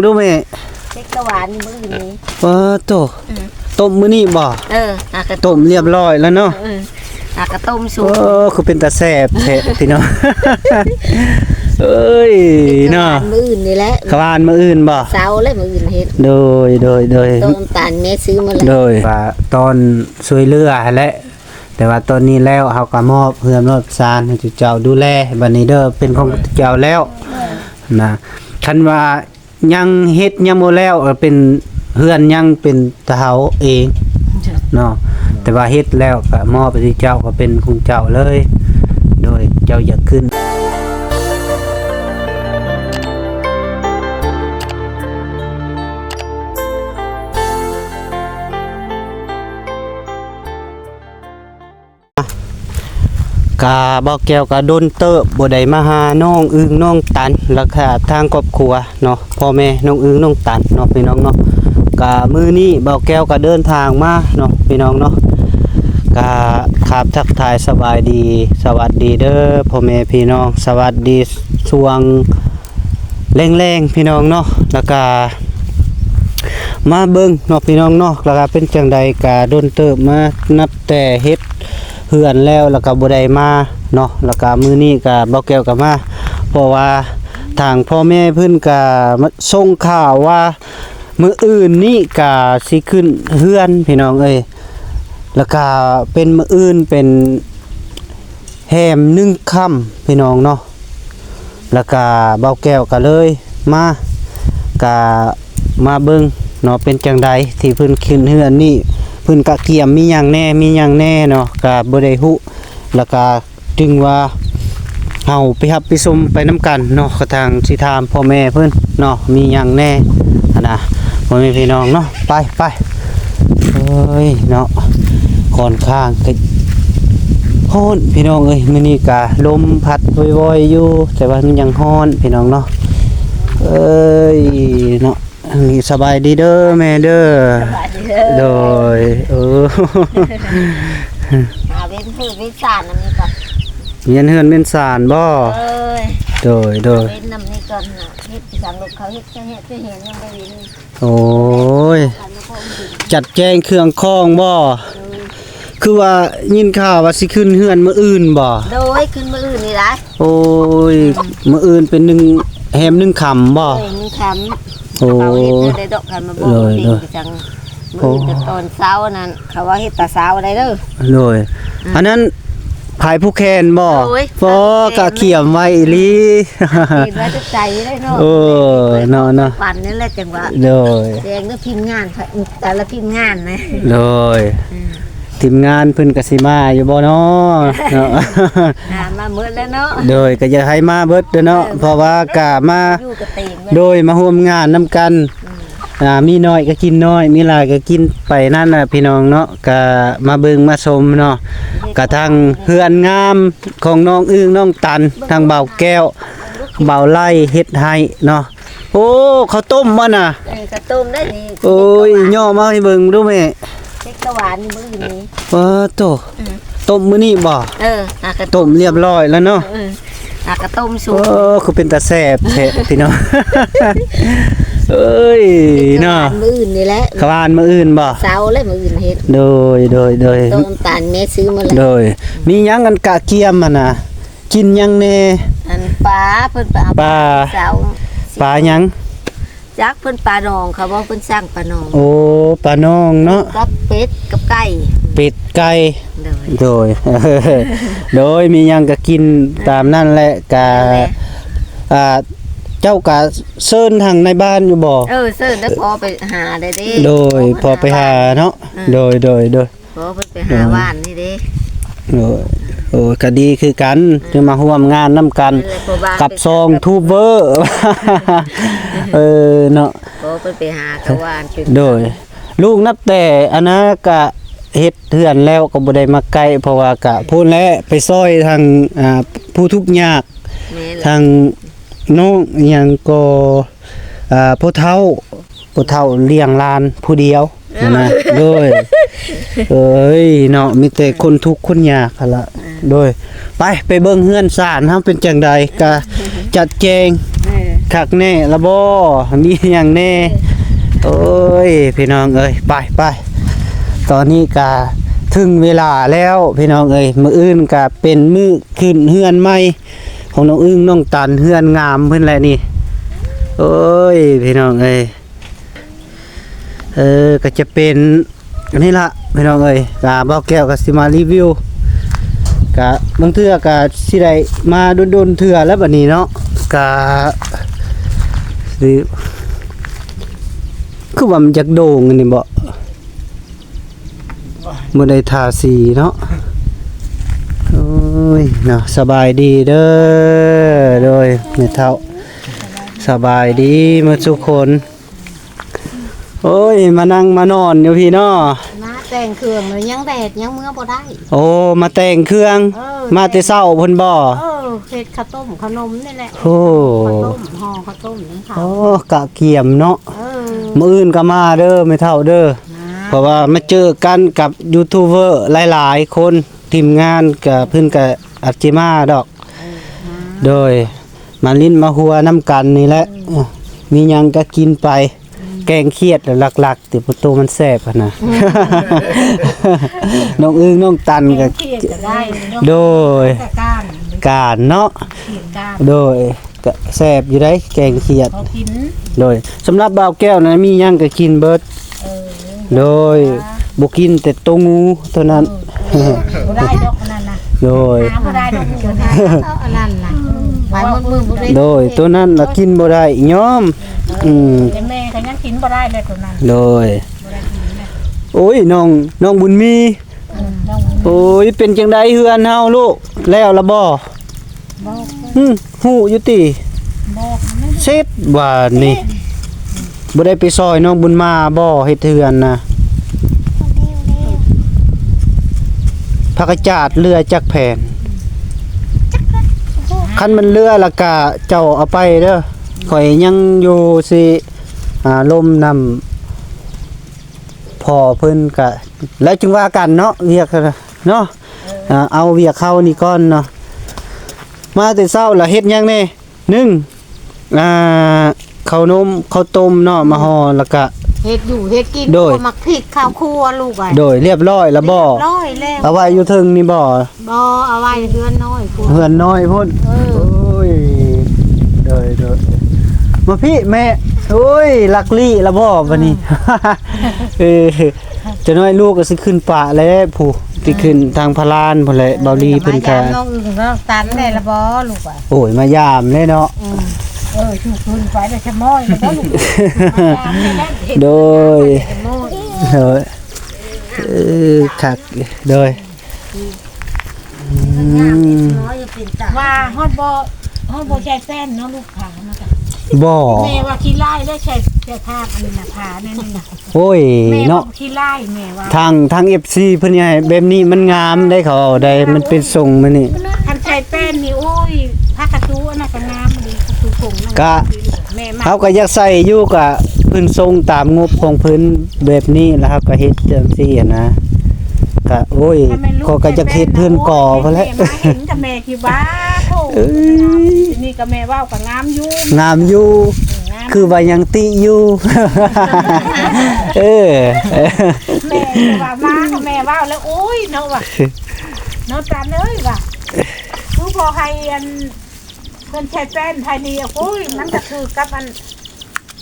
ດູແມ່ ເຈັກກະຫວານມື້ອື່ນນີ້ ປາໂຕ ອືມ ຕົ້ມມື້ນີ້ບໍ່? ເອີ ຫາກະຕົ້ມຮຽບຮ້ອຍແລ້ວເນາະ ເອີ ຫາກະຕົ້ມສຸກ ໂອ້ ຄືເປັນຕາແຊບແທ້ພີ່ນ້ອງ ເອີຍ ເນາະ ມື້ອື່ນນີ້ແຫຼະ ກະຫວານມື້ອື່ນບໍ່? ເຊົ້າແລ້ວມື້ອື່ນເຮັດ ໂດຍ ໂດຍ ໂດຍ ຕົ້ມນ້ຳຕານແມ່ຊື້ມາແລ້ວ ໂດຍ ວ່າຕອນຊ່ວຍເຫຼືອຫັ້ນແຫຼະ ແຕ່ວ່າຕອນນີ້ແລ້ວ ເຮົາກໍມອບເຮືອນມອບຊານໃຫ້ເຈົ້າດູແລ ບັດນີ້ເດີ ເປັນຂອງເຈົ້າແລ້ວນະ ຄັນວ່າຍັງເຮັດຍັງບໍ່ແລ້ວ ກໍເປັນເຮືອນຍັງເປັນຕາເຮົາເອງເນາະ ແຕ່ວ່າເຮັດແລ້ວກໍມອບໃຫ້ເຈົ້າ ກໍເປັນຂອງເຈົ້າເລີຍ ໂດຍ ເຈົ້າຢາກຂຶ້ນ ກະ ບ່າວແກ້ວກະດົນເຕີບບໍ່ໄດ້ມາຫານ້ອງອຶ່ງນ້ອງຕັນ ແລ້ວກະທາງຄອບຄົວເນາະ ພໍ່ແມ່ນ້ອງອຶ່ງນ້ອງຕັນເນາະ ພີ່ນ້ອງເນາະ ກະມື້ນີ້ບ່າວແກ້ວກະເດີນທາງມາເນາະ ພີ່ນ້ອງເນາະ ກະຂາບທັກທາຍສະບາຍດີ ສະຫວັດດີເດີ ພໍ່ແມ່ພີ່ນ້ອງ ສະຫວັດດີຊ່ວງ ແລງໆ ພີ່ນ້ອງເນາະ ແລ້ວກະມາເບິ່ງເນາະ ພີ່ນ້ອງເນາະ ແລ້ວກະເປັນຈັ່ງໃດ ກະດົນເຕີບມານັບແຕ່ເຮັດເຮືອນແລ້ວ ແລ້ວກະບໍ່ໄດ້ມາເນາະ ແລ້ວກະມື້ນີ້ກະບ່າວແກ້ວກະມາ ເພາະວ່າທາງພໍ່ແມ່ເພິ່ນກະມາສົ່ງຂ່າວວ່າ ມື້ອື່ນນີ້ກະຊິຂຶ້ນເຮືອນ ພີ່ນ້ອງເອີຍ ແລ້ວກະເປັນມື້ອື່ນເປັນ ແຮມໜຶ່ງຄ່ຳ ພີ່ນ້ອງເນາະ ແລ້ວກະບ່າວແກ້ວກະເລີຍມາ ກະມາເບິ່ງເນາະ ເປັນຈັ່ງໃດທີ່ເພິ່ນຂຶ້ນເຮືອນນີ້ ເພິ່ນກະກຽມມີຫຍັງແດ່ ມີຫຍັງແດ່ເນາະ ກະບໍ່ໄດ້ຮູ້ ແລ້ວກະຈຶ່ງວ່າເຮົາໄປຮັບໄປຊົມໄປນຳກັນເນາະ ກະທາງຊິຖາມພໍ່ແມ່ເພິ່ນເນາະ ມີຫຍັງແດ່ຫັ້ນນະ ພໍ່ແມ່ພີ່ນ້ອງເນາະ ໄປ ໄປ ໂອ້ຍເນາະ ຂ້ອນຂ້າງກະຮ້ອນພີ່ນ້ອງເອີຍ ມື້ນີ້ກະລົມພັດວອຍໆຢູ່ ແຕ່ວ່າມັນຍັງຮ້ອນພີ່ນ້ອງເນາະ ເອີຍເນາະ ອັນນີ້ສະບາຍດີເດີແມ່ເດີ ສະບາຍດີເດີ ໂດຍ ເອີ ຫາເວັນເຮືອນເວັນຊານນຳນີ້ກ່ອນ ວຽນເຮືອນວຽນຊານບໍ່? ໂດຍ ໂດຍ ໂດຍ ຫາເວັນນຳນີ້ກ່ອນນະ ເຮັດອີ່ຫຍັງລູກເຂົາເຮັດ ເຮັດ ເຮັດ ເຮັດ ຍັງບໍ່ເຫັນ ໂອ້ຍ ຈັດແຈງເຄື່ອງຂອງບໍ່? ໂດຍ ຄືວ່າຍິນຂ່າວວ່າຊິຂຶ້ນເຮືອນມື້ອື່ນບໍ່? ໂດຍ ຂຶ້ນມື້ອື່ນນີ້ລະ ໂອ້ຍ ອືມ ມື້ອື່ນເປັນໜຶ່ງແຮມໜຶ່ງຄ່ຳບໍ່? ໂດຍ ໜຶ່ງຄ່ຳ ໂອ້ ເຂົາເຮັດແນວໃດດອກ ຄັນມາບອກ ໂດຍ ເດັກ ໂດຍ ຈັ່ງ ມື້ອື່ນ ໂອ້ ແຕ່ຕອນເຊົ້ານັ້ນ ເຂົາວ່າເຮັດແຕ່ເຊົ້າໄດ້ເດີ ໂດຍ ອືມ ອັນນັ້ນ ພາຍຜູ້ແຂນບໍ່? ໂດຍ ພໍກະກຽມໄວ້ອີ່ຫຼີ ເຫັນວ່າຈະໃຈໄດ້ເນາະ ເອີ ເນາະ ເນາະ ປັ່ນນີ້ແຫຼະຈັ່ງວ່າ ໂດຍ ແຈ້ງເດີທີມງານ ແຕ່ລະທີມງານນະ ໂດຍ ອືມ ທີມງານເພິ່ນກະຊິມາຢູ່ບໍ່ເນາະ ເນາະ ອ່າ ມາໝົດແລ້ວເນາະ ໂດຍ ກະຢາກໃຫ້ມາເບິດເດີເນາະ ເອີ ເພາະວ່າກະມາ ຢູ່ກະເຕັມ ໂດຍ ມາຮ່ວມງານນຳກັນ ອືມ ອ່າ ມີໜ້ອຍກໍກິນໜ້ອຍ ມີຫຼາຍກໍກິນໄປນັ້ນນະ ພີ່ນ້ອງເນາະ ກະມາເບິ່ງມາຊົມເນາະ ກະທັງເຮືອນງາມຂອງນ້ອງອຶ່ງນ້ອງຕັນ ທັງບ່າວແກ້ວ ບ່າວໄລ່ເຮັດໃຫ້ເນາະ ໂອ້ ເຂົ້າຕົ້ມບໍ່ນະ? ເອີ ເຂົ້າຕົ້ມໄດ້ນີ້ ໂອ້ຍ ຍໍມາໃຫ້ເບິ່ງດູແມ່ ເຈັກກະຫວານມື້ອື່ນນີ້ ປາໂຕ ອືມ ຕົ້ມມື້ນີ້ບໍ່? ເອີ ຫາກະຕົ້ມຮຽບຮ້ອຍແລ້ວເນາະ ເອີ ຫາກະຕົ້ມສຸກ ໂອ້ ຄືເປັນຕາແຊບແທ້ພີ່ນ້ອງ ເອີຍ ເນາະ ມື້ອື່ນນີ້ແຫຼະ ກະຫວານມື້ອື່ນບໍ່? ເຊົ້າແລ້ວມື້ອື່ນເຮັດ ໂດຍ ໂດຍ ໂດຍ ຕົ້ມນ້ຳຕານແມ່ຊື້ມາແລ້ວ ໂດຍ ມີຫຍັງອັນກະກຽມຫັ້ນນະ ກິນຫຍັງແດ່? ອັນປາ ເພິ່ນໄປເອົາປາ ປາ ປາຫຍັງ? ຈັກເພິ່ນປາໜອງ ເຂົາເວົ້າເພິ່ນສ້າງປາໜອງ ໂອ້ ປາໜອງເນາະ ກັບເປັດກັບໄກ່ ເປັດໄກ່ ໂດຍ ໂດຍ ໂດຍ ມີຫຍັງກະກິນຕາມນັ້ນແຫຼະ ກະ ອ່າ ເຈົ້າກະເຊີນທາງໃນບ້ານຢູ່ບໍ່? ເອີ ເຊີນແລ້ວພໍໄປຫາໄດ້ເດ້ ໂດຍ ພໍໄປຫາເນາະ ອືມ ໂດຍ ໂດຍ ໂດຍ ພໍເພິ່ນໄປຫາ ໂດຍ ຫວ່ານນີ້ເດ້ ໂດຍ ໂອ້ ກະດີຄືກັນ ອືມ ທີ່ມາຮ່ວມງານນຳກັນ ເອີ ກັບຊ່ອງທູບເບີ ເອີ ເນາະ ພໍເພິ່ນໄປຫາກະຫວ່ານ ໂດຍ ລູກນັບແຕ່ອັນນະກະເຮັດເຮືອນແລ້ວກໍບໍ່ໄດ້ມາໃກ້ ເພາະວ່າກະພຸ້ນແຫຼະ ໄປຊ່ອຍທາງ ອ່າ ຜູ້ທຸກຍາກ ແມ່ນແຫຼະ ທາງນ້ອງອີ່ຫຍັງກໍ ອ່າ ຜູ້ເຖົ້າ ຜູ້ເຖົ້າລ້ຽງຫຼານຜູ້ດຽວ ເອີ ນະ ໂດຍ ເອີຍ ເນາະ ມີແຕ່ຄົນທຸກຄົນຍາກຫັ້ນລະ ເອີ ໂດຍ ໄປ ໄປເບິ່ງເຮືອນຊານເຮົາເປັນຈັ່ງໃດ ກະຈັດແຈງ ເອີ ຄັກແນ່ລະບໍ? ມີຫຍັງແນ່? ໂອ້ຍ ພີ່ນ້ອງເອີຍ ໄປໆ ຕອນນີ້ກະເຖິງເວລາແລ້ວ ພີ່ນ້ອງເອີຍ ມື້ອື່ນກະເປັນມື້ຂຶ້ນເຮືອນໃໝ່ຂອງນ້ອງອຶ້ງນ້ອງຕັນ ເຮືອນງາມເພິ່ນແຫຼະນີ້. ໂອ້ຍ ພີ່ນ້ອງເອີຍ ເອີ ກະຈະເປັນອັນນີ້ລະ ພີ່ນ້ອງເອີຍ ກະບ່າວແກ້ວກະຊິມາຣີວິວ ກະບາງເທື່ອກະຊິໄດ້ມາດົນໆເທື່ອແລ້ວບັດນີ້ເນາະ ກະຊິ ຄືວ່າມັນຢາກໂດ່ງອັນນີ້ບໍ? ບໍ່ໄດ້ທາສີເນາະ. ໂອ້ຍເນາະ ສະບາຍດີເດີ ໂດຍ ແມ່ເຖົ້າ ສະບາຍດີໝົດທຸກຄົນ. ໂອ້ຍ ມານັ່ງມານອນຢູ່ພີ້ເນາະ ມາແຕ່ງເຄື່ອງແລ້ວ ຍັງແດດ ຍັງເມືອບໍ່ໄດ້. ໂອ້ ມາແຕ່ງເຄື່ອງ ເອີ ມາແຕ່ເຊົ້າພຸ້ນບໍ? ເອີ ເຮັດເຂົ້າຕົ້ມເຂົ້າໜົມນີ້ແຫຼະ. ໂອ້ ເຂົ້າຕົ້ມ ຫໍ່ເຂົ້າຕົ້ມນຳເຂົາ. ໂອ້ ກະກຽມເນາະ. ເອີ ມື້ອື່ນກະມາເດີແມ່ເຖົ້າເດີ ມາ ເພາະວ່າມາເຈີກັນກັບຢູທູບເບີຫຼາຍໆຄົນ ທີມງານກະ ເພິ່ນກະອາດຊິມາດອກ. ເອີ ມາ ໂດຍ ມາຫຼິ້ນມາຫົວນຳກັນນີ້ແຫຼະ. ເອີ ເອີ ມີຫຍັງກະກິນໄປ. ອືມ ແກງຂຽດຫຼັກໆ ຕິ ໂຕມັນແຊບຫັ້ນນະ. ອືມ ນ້ອງອຶ້ງນ້ອງຕັນກະ ແກງຂຽດກະໄດ້ເນາະ. ໂດຍ ກະກ້ານ ກ້ານເນາະ. ຂຽດກ້ານ ໂດຍ ກະແຊບຢູ່ໃດ໋ ແກງຂຽດ. ພໍກິນ ໂດຍ ສຳລັບບ່າວແກ້ວນະ ມີຫຍັງກະກິນເບິດ. ເອີ ໂດຍ ອ່າ ບໍ່ກິນແຕ່ໂຕງູເທົ່ານັ້ນ. ເອີ ບໍ່ໄດ້ດອກອັນນັ້ນນະ. ໂດຍ ຫາບໍ່ໄດ້ດອກ ເອົາອັນນັ້ນນະ ໄປໝົດມື້ບໍ່ໄດ້. ໂດຍ ໂຕນັ້ນລະກິນບໍ່ໄດ້ຍອມ. ເອີ ອືມ ແຕ່ແມ່ກະຍັງກິນບໍ່ໄດ້ເລີຍໂຕນັ້ນ. ໂດຍ ບໍ່ໄດ້ກິນເລີຍ. ໂອ້ຍ ນ້ອງ ນ້ອງບຸນມີ. ເອີ ນ້ອງບຸນມີ. ໂອ້ຍ ເປັນຈັ່ງໃດເຮືອນເຮົາລູກ ແລ້ວລະບໍ່? ບໍ່ ຫຶ ຮູ້ຢູ່ຕິ? ບໍ່ ເສັດບາດນີ້. ບໍ່ໄດ້ໄປຊ່ອຍນ້ອງບຸນມາບໍ່ ເຮັດເຮືອນນະ? ຜັກກະຈາດເຫຼືອຈັກແຜ່ນ? ຄັນມັນເຫຼືອລະກະເຈົ້າເອົາໄປເດີ ຂ້ອຍຍັງຢູ່ຊິ ອ່າ ລົມນຳພໍ່ເພິ່ນກະ ແລ້ວຈຶ່ງວ່າກັນເນາະ ວຽກເນາະ. ເອີ ອ່າ ເອົາວຽກເຮົານີ້ກ່ອນເນາະ. ມາແຕ່ເຊົ້າລະເຮັດຫຍັງແດ່? ໜຶ່ງ ອ່າ ເຂົ້າໜົມ ເຂົ້າຕົ້ມເນາະ ມາຫໍ່ ແລ້ວກະເຮັດຢູ່ເຮັດກິນ. ໂດຍ ຂົ້ວໝາກພິກ ເຂົ້າຄົວລູກເອີຍ. ໂດຍ ລຽບຮ້ອຍລະບໍ່? ລຽບຮ້ອຍແລ້ວ. ເອົາໄວ້ຢູ່ເທິງນີ້ບໍ່? ບໍ່ ເອົາໄວ້ເຮືອນນ້ອຍພຸ້ນ ເຮືອນນ້ອຍພຸ້ນ. ເອີ ໂອ້ຍ ໂດຍໆ ມາພີ້ແມ່. ໂອ້ຍ ລັກລີ້ລະບໍ່ບາດນີ້? ເອີ ເອີ ຈັກໜ້ອຍລູກກະຊິຂຶ້ນປະແລ້ວ ຜູ້ທີ່ຂຶ້ນທາງພະລານພຸ້ນແຫຼະ. ເອີ ເບົາລີເພິ່ນກະ ມາຢາມນ້ອງອຶ້ງນ້ອງຕັນແດ່ລະບໍ່ລູກ? ໂອ້ຍ ມາຢາມແດ່ເນາະ. ອືມ ເອີ ຄືຂຶ້ນໄປແລ້ວຊະມ້ອຍລະບໍ່ລູກ? ໂດຍ ໂດຍ ເອີ ຄັກ ໂດຍ. ອືມ ວ່າຮອດບໍ່ ຮອດບໍ່ໃຊ້ແປ້ນເນາະລູກ. ບໍ່ ແມ່ວ່າຂີ້ລ້າຍເລີຍ ໃຊ້ ໃຊ້ຜ້າອັນນີ້ນະ ຜ້າແນວນີ້ນະ. ໂອ້ຍ ແມ່ເນາະ ວ່າຂີ້ລ້າຍ ແມ່ວ່າ ທາງ ທາງເອັຟຊີເພິ່ນໃຫ້ແບບນີ້ມັນງາມໄດ໋ ເຂົາເອົາໄດ໋ ມັນເປັນຊົງມານີ້. ຄັນໃຊ້ແປ້ນນີ້ ໂອ້ຍ ຜ້າກະຕູອັນນັ້ນກະງາມດີ ກະຕູຜົງນັ້ນ ກະ ແມ່ມັກ. ເຮົາກະຢາກໃສ່ຢູ່ ກະເພິ່ນຊົງຕາມງົບຂອງເພິ່ນແບບນີ້ ແລ້ວເຮົາກະເຮັດຈັ່ງຊີ້ຫັ້ນນະ. ກະ ໂອ້ຍ ຂ້ອຍກະຢາກເຮັດເຮືອນກໍພຸ້ນແຫຼະ. ແມ່ມາເຫັນກະແມ່ ທີ່ວ່າ ໂອ້ ເອີ ນີ້ກະແມ່ເວົ້າກະງາມຢູ່ ງາມຢູ່ ເອີ ງາມ ຄືວ່າຍັງຕິຢູ່. ເອີ ແມ່ວ່າມາກະແມ່ເວົ້າແລ້ວ ໂອ້ຍເນາະວ່າ ເນາະ ຕາເອີຍວ່າ ຄືພໍໃຫ້ອັນ ເພິ່ນໃຊ້ແປ້ນໃຜນີ້ ໂອ້ຍ ມັນກະຄືກັບອັນ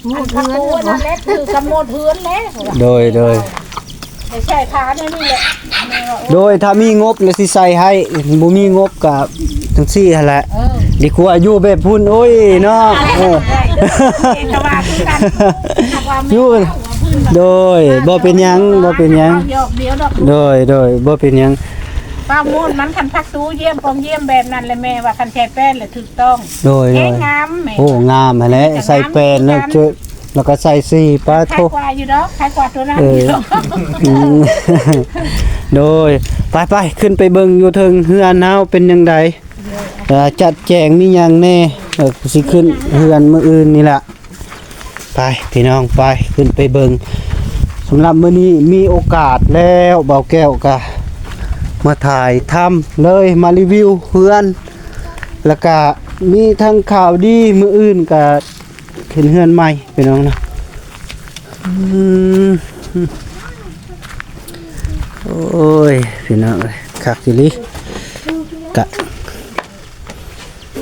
ໝົດເຮືອນ ອັນປະຕູນັ້ນແຫຼະ ຄືກຳນົດເຮືອນແຫຼະ. ໂດຍ ໂດຍ ໄປໃສ່ຜ້າແນວນີ້ແຫຼະ ໂດຍ ຖ້າມີງົບລະຊິໃສ່ໃຫ້ ບໍ່ມີງົບກະຈັ່ງຊີ້ຫັ້ນແຫຼະ. ເອີ ດີກວ່າຢູ່ແບບພຸ້ນ ໂອ້ຍເນາະ. ເອີ ແຕ່ວ່າຄືກັນ ຢູ່ ໂດຍ ບໍ່ເປັນຫຍັງ ບໍ່ເປັນຫຍັງ ດອກດຽວດອກ. ໂດຍ ໂດຍ ບໍ່ເປັນຫຍັງ ປ້າໂມດມັນ ຄັນພັກຕູຢ້ຽມ ປ່ອງຢ້ຽມແບບນັ້ນແຫຼະ ແມ່ວ່າຄັນໃຊ້ແປ້ນລະຖືກ ຕ້ອງ ໂດຍ ໂດຍ ງາມແມ່. ໂອ້ ງາມຫັ້ນແຫຼະ ກະງາມ ໃສ່ແປ້ນແລ້ວ ຄືກັນ ເຈີ ແລ້ວກະໃສ່ສີ ປາໂທ ຄາຍກວ່າຢູ່ດອກ ຄາຍກວ່າໂຕນັ້ນ ເອີ ຢູ່ດອກ. ອືມ ໂດຍ ໄປໆ ຂຶ້ນໄປເບິ່ງຢູ່ເທິງເຮືອນເຮົາເປັນຈັ່ງໃດ ເອີ ຈັດແຈງມີຫຍັງແນ່ ເອີ ຊິຂຶ້ນເຮືອນມື້ອື່ນນີ້ລະ. ໄປພີ່ນ້ອງ ໄປ ຂຶ້ນໄປເບິ່ງ. ສຳລັບມື້ນີ້ມີໂອກາດແລ້ວ ບ່າວແກ້ວກະມາຖ່າຍທຳເລີຍ ມາຣີວິວເຮືອນ ແລ້ວກະມີທັງຂ່າວດີ ມື້ອື່ນກະ ເປັນເຮືອນໃໝ່ພີ່ນ້ອງເນາະ. ອືມ ໂອ້ຍ ພີ່ນ້ອງເອີຍ ຄັກອີ່ຫຼີ ກະ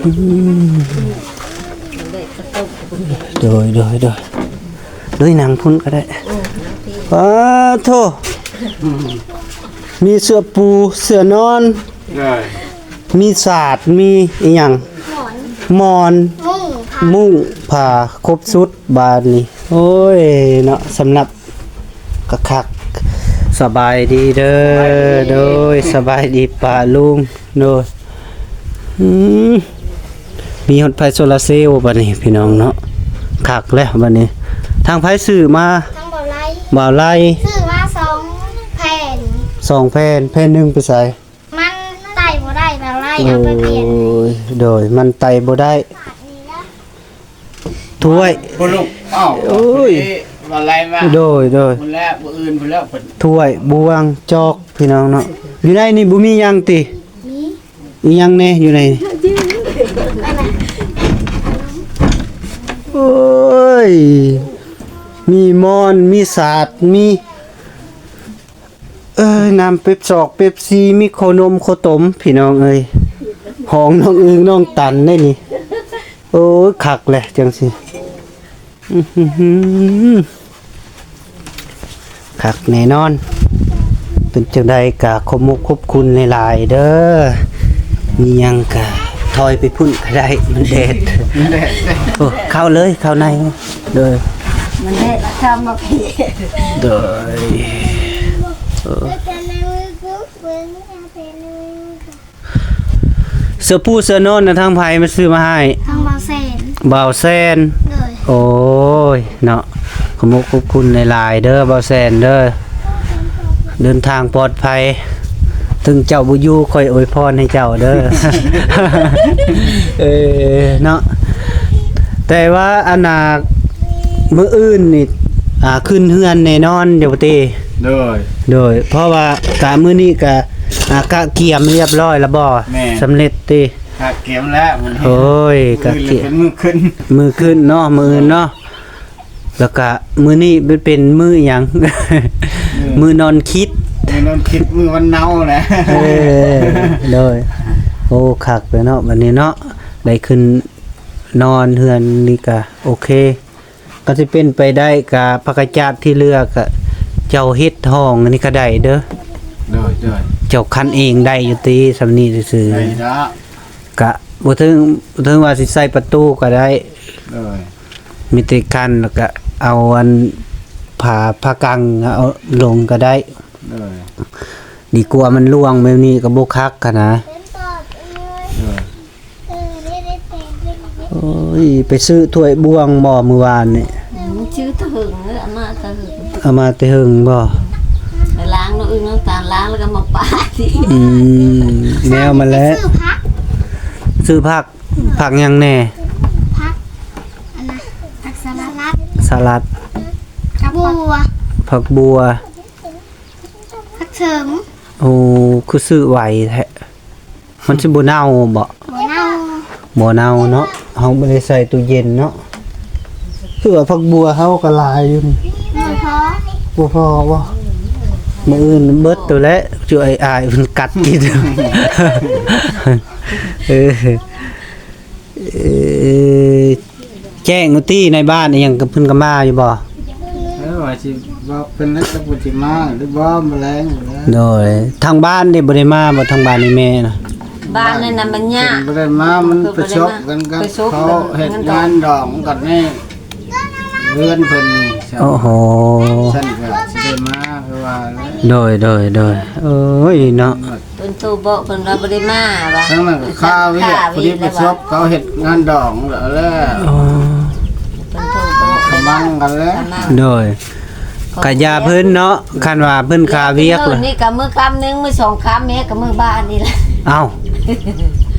ອືມ ໂດຍ ໂດຍ ໂດຍ ໂດຍ ນັ່ງພຸ້ນກໍໄດ້. ປາໂທ້ ມີເສື້ອປູເສື້ອນອນ ມີສາດ ມີອີ່ຫຍັງ ໝອນ ມຸ້ງ ມຸ້ງຜ້າ ຄົບຊຸດບາດນີ້. ໂອ້ຍເນາະ ສຳລັບ ກະຄັກ. ສະບາຍດີເດີ. ໂດຍ ສະບາຍດີປ້າລຸງ. ໂດຍ ອືມ ມີຮອດໄຟໂຊລາເຊວບາດນີ້ພີ່ນ້ອງເນາະ. ຄັກແລ້ວບາດນີ້. ທາງໃຜຊື້ມາ? ທາງບ່າວໄລ ບ່າວໄລ ຊື້ມາສອງແຜ່ນ ສອງແຜ່ນ. ແຜ່ນໜຶ່ງໄປໃສ? ມັນໄຕ່ບໍ່ໄດ້ ບ່າວໄລເອົາໄປປ່ຽນ. ໂອ້ຍ ໂດຍ ມັນໄຕ່ບໍ່ໄດ້. ຖ້ວຍ ບໍ່ລຸກ. ອ້າວ ໂອ້ຍ ບໍ່ໄລ່ມາ. ໂດຍ ໂດຍ ພຸ້ນແຫຼະ ມື້ອື່ນພຸ້ນແຫຼະເພິ່ນ. ຖ້ວຍ ບ່ວງ ຈອກ ພີ່ນ້ອງເນາະ. ຢູ່ໃນນີ້ບໍ່ມີຫຍັງຕິ? ມີ. ມີຫຍັງແດ່ຢູ່ໃນນີ້? ໂອ້ຍ ມີໝອນ ມີສາດ ມີ ເອີຍ ນ້ຳເປັບຊອກເປັບຊີ ມີໂຄນົມໂຄຕົມ ພີ່ນ້ອງເອີຍ. ຫ້ອງນ້ອງອຶ່ງນ້ອງຕັນໄດ໋ນີ້. ໂອ້ຍ ຄັກແຫຼະຈັ່ງຊີ້. ອືຫື ຄັກແນ່ນອນ. ເປັນຈັ່ງໃດກະຂອບມຸກຂອບຄຸນຫຼາຍໆເດີ. ມີຫຍັງກະຖອຍໄປພຸ້ນກໍໄດ້ ມັນແດດ. ໂອ້ ເຂົ້າເລີຍ ເຂົ້າໃນ. ໂດຍ ມັນແດດລະເຂົ້າມາພີ້. ໂດຍ ເອີ ເສື້ອປູເສື້ອນອນນະ ທາງໃຜມາຊື້ມາໃຫ້? ທາງບ່າວແສນ. ບ່າວແສນ. ໂດຍ ໂອ້ຍເນາະ ຂອບມຸກຂອບຄຸນຫຼາຍໆເດີ ບ່າວແສນເດີ. ເດີນທາງປອດໄພ ເຖິງເຈົ້າບໍ່ຢູ່ ຂ້ອຍອວຍພອນໃຫ້ເຈົ້າເດີ. ເອີ ເນາະ ແຕ່ວ່າອັນນ່າ ມື້ອື່ນນີ້ ອ່າ ຂຶ້ນເຮືອນແນ່ນອນຢູ່ຕິ? ໂດຍ ໂດຍ ເພາະວ່າກະມື້ນີ້ກະ ອ່າ ກະກຽມຮຽບຮ້ອຍແລ້ວບໍ່? ແມ່ນ ສຳເລັດຕິ? ກະກຽມແລ້ວມື້ນີ້. ໂອ້ຍ ກະກຽມ ມື້ອື່ນເປັນມື້ຂຶ້ນ ມື້ຂຶ້ນເນາະ ມື້ອື່ນເນາະ. ແລ້ວກະມື້ນີ້ມັນເປັນມື້ຫຍັງ? ມື້ ມື້ນອນຄິດ ມື້ນອນຄິດ ມື້ວັນເນົາແຫຼະ. ເອີ ໂດຍ ໂອ້ ຄັກເລີຍເນາະ ບັດນີ້ເນາະ ໄດ້ຂຶ້ນນອນເຮືອນນີ້ກະໂອເຄ. ກໍຊິເປັນໄປໄດ້ກະຜັກກະຈາດທີ່ເຫຼືອກະເຈົ້າເຮັດຫ້ອງອັນນີ້ກໍໄດ້ເດີ. ໂດຍ ໂດຍ ເຈົ້າຄັນເອງໄດ້ຢູ່ຕິ ສ່ຳນີ້ຊື່ໆ? ໄດ້ລະ ກະບໍ່ເຖິງ ບໍ່ເຖິງວ່າຊິໃສ່ປະຕູກໍໄດ້. ໂດຍ ມີແຕ່ຄັນ ແລ້ວກະເອົາອັນຜ້າ ຜ້າກັງເອົາລົງກໍໄດ້. ໂດຍ ດີກວ່າມັນລ່ວງແບບນີ້ກໍບໍ່ຄັກຫັ້ນນະ. ໂດຍ ໂອ້ຍ ໄປຊື້ຖ້ວຍບ່ວງບໍ່ມື້ວານນີ້? ຊື້ແຕ່ເຫິງເລີຍ ເອົາມາແຕ່ເຫິງ. ເອົາມາແຕ່ເຫິງບໍ່? ໄປລ້າງນ້ຳອຶ່ງນ້ຳຕານ ລ້າງແລ້ວກໍມາປາດ. ອືມ ແນວມັນແຫຼະ. ຊື້ຜັກ ຊື້ຜັກ ຜັກຫຍັງແດ່? ຜັກອັນນະ ຜັກສະຫຼັດ ສະຫຼັດ ຜັກບົວ ຜັກບົວ ຜັກເສີມ. ໂອ້ ຄືຊື້ໄວແທ້. ມັນຊິບໍ່ເນົ່າບໍ່? ບໍ່ເນົ່າ ບໍ່ເນົ່າເນາະ ເຮົາບໍ່ໄດ້ໃສ່ຕູ້ເຢັນເນາະ. ຄືວ່າຜັກບົວເຮົາກໍຫຼາຍຢູ່ນີ້. ບໍ່ພໍ ບໍ່ພໍບໍ່? ມື້ອື່ນເບິດໂຕແຫຼະ ຈຸອ້າຍໆເພິ່ນກັດກິນ. ເອີ ເອີ ແຈ້ງຢູ່ຕິ ໃນບ້ານອີ່ຫຍັງກໍເພິ່ນກໍມາຢູ່ບໍ່? ເອີ ວ່າຊິບອກເພິ່ນແລ້ວ ຈັກເພິ່ນຊິມາຫຼືບໍ່ ມື້ແລງພຸ້ນແຫຼະ. ໂດຍ ທາງບ້ານນີ້ບໍ່ໄດ້ມາບໍ່? ທາງບ້ານນີ້ແມ່ນະ? ບ້ານນັ້ນນະມັນຍາກ ເພິ່ນບໍ່ໄດ້ມາ ມັນປະສົບກັນກັບເຂົາເຮັດງານດອງກັນໃນເຮືອນເພິ່ນນີ້. ໂອ້ໂຫ ຊັ້ນກໍຊິໄດ້ມາຄືວ່າແຫຼະ. ໂດຍ ໂດຍ ໂດຍ ໂອ້ຍເນາະ. ເພິ່ນໂທບອກເພິ່ນວ່າບໍ່ໄດ້ມາວ່າ ທາງນັ້ນກໍຄາວຽກ ພໍດີປະສົບເຂົາເຮັດງານດອງແລ້ວ. ອໍ ເພິ່ນໂທບອກ ກະມັງກັນແລ້ວ. ໂດຍ ກະຢ່າເພິ່ນເນາະ ຄັນວ່າເພິ່ນຄາວຽກ. ມື້ນີ້ກະມື້ຄ່ຳໜຶ່ງ ມື້ສອງຄ່ຳແມ່ກະມື້ບ້ານນີ້ແຫຼະ. ເອົ້າ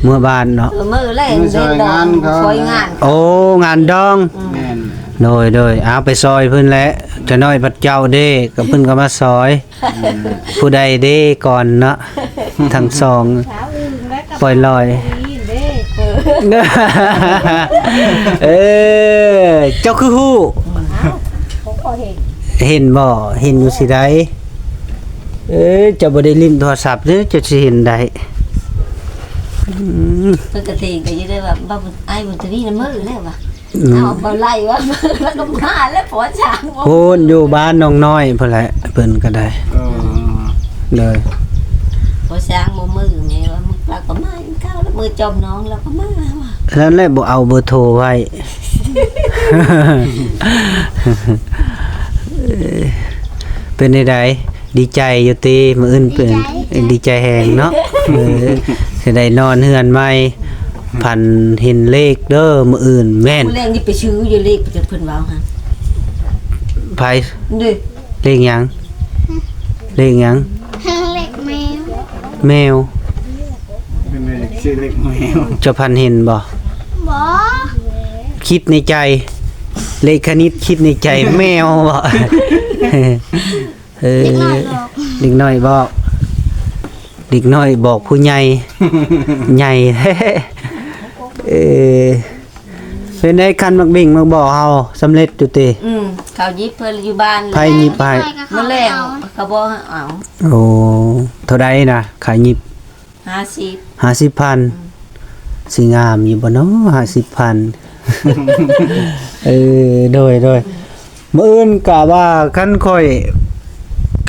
ເມືອບ້ານເນາະ. ເອີ ມື້ແລງ ມື້ຊ່ອຍງານເຂົາ ຊ່ອຍງານ. ໂອ້ ງານດອງ. ອືມ ແມ່ນ. ໂດຍ ໂດຍ ເອົາໄປຊ່ອຍເພິ່ນແຫຼະ. ຈະນ້ອຍພັດເຈົ້າເດ້ ກໍເພິ່ນກໍມາຊ່ອຍ. ອືມ ຜູ້ໃດເດ້ກ່ອນເນາະ ທັງສອງ ສາວອຶ່ງແລະກໍ ປ່ອຍລອຍ ສາວອຶ່ງເດ້. ເອີ ເອີ ເຈົ້າຄືຮູ້? ເຫັນບໍ່? ເຫັນຢູ່ຊິໃດ? ເອີ ເຈົ້າບໍ່ໄດ້ຫຼິ້ນໂທລະສັບເດ້ ເຈົ້າຊິເຫັນໄດ້. ອືມ ເພິ່ນກະເທງກະຢູ່ໄດ້ວ່າ ບ່າວບຸນ ອ້າຍບຸນທະວີນະເມີແລ້ວວ່າ. ອືມ ເອົາບໍ່ໄລ່ວ່າ ແລ້ວກໍມາແລ້ວ ພໍ່ຊ້າງບໍ່ ພຸ້ນຢູ່ບ້ານໜອງນ້ອຍພຸ້ນແຫຼະ ເພິ່ນກໍໄດ້. ເອີ ໂດຍ ພໍ່ຊ້າງບໍ່ມື້ແມ່ວ່າ ມື້ເຊົ້າກໍມາກິນເຂົ້າ ແລ້ວມື້ຈອມນ້ອງແລ້ວກໍມາວ່າ. ນັ້ນແຫຼະ ບໍ່ເອົາເບີໂທໄວ້. ເປັນໃດ? ດີໃຈຢູ່ຕິ? ມື້ອື່ນເປັນ ດີໃຈ ດີໃຈແຮງເນາະ. ເອີ ຊິໄດ້ນອນເຮືອນໃໝ່ ຝັນເຫັນເລກເດີມື້ອື່ນ. ແມ່ນ ມື້ແລງນີ້ໄປຊື້ຢູ່ເລກ ເພິ່ນເວົ້າຫັ້ນ. ໃຜ? ເດ້ ເລກຫຍັງ? ເລກຫຍັງ? ເລກແມວ ແມວ ເປັນເລກ ຊື່ເລກແມວ. ເຈົ້າຝັນເຫັນບໍ່? ບໍ່ ຄິດໃນໃຈ ເລກຄະນິດຄິດໃນໃຈ ແມວບໍ່? ເອີ ເດັກນ້ອຍບອກ ເດັກນ້ອຍບອກ ເດັກນ້ອຍບອກຜູ້ໃຫຍ່ ໃຫຍ່ແທ້. ເອີ ເປັນໄດ ຄັນໝາກເບັງໝາກບໍ່ເຮົາສຳເລັດຢູ່ຕິ? ອືມ ເຂົາຫຍິບເພິ່ນຢູ່ບ້ານ ໃຜຫຍິບໃຫ້? ມື້ແລງເຂົາບໍ່ໃຫ້ເອົາ. ໂອ້ ເທົ່າໃດນະ ຄ່າຫຍິບ? ຫ້າສິບ ຫ້າສິບພັນ. ອືມ ຊິງາມຢູ່ບໍ່ນໍ ຫ້າສິບພັນ? ເອີ ໂດຍ ໂດຍ. ມື້ອື່ນກະວ່າຄັນຂ້ອຍ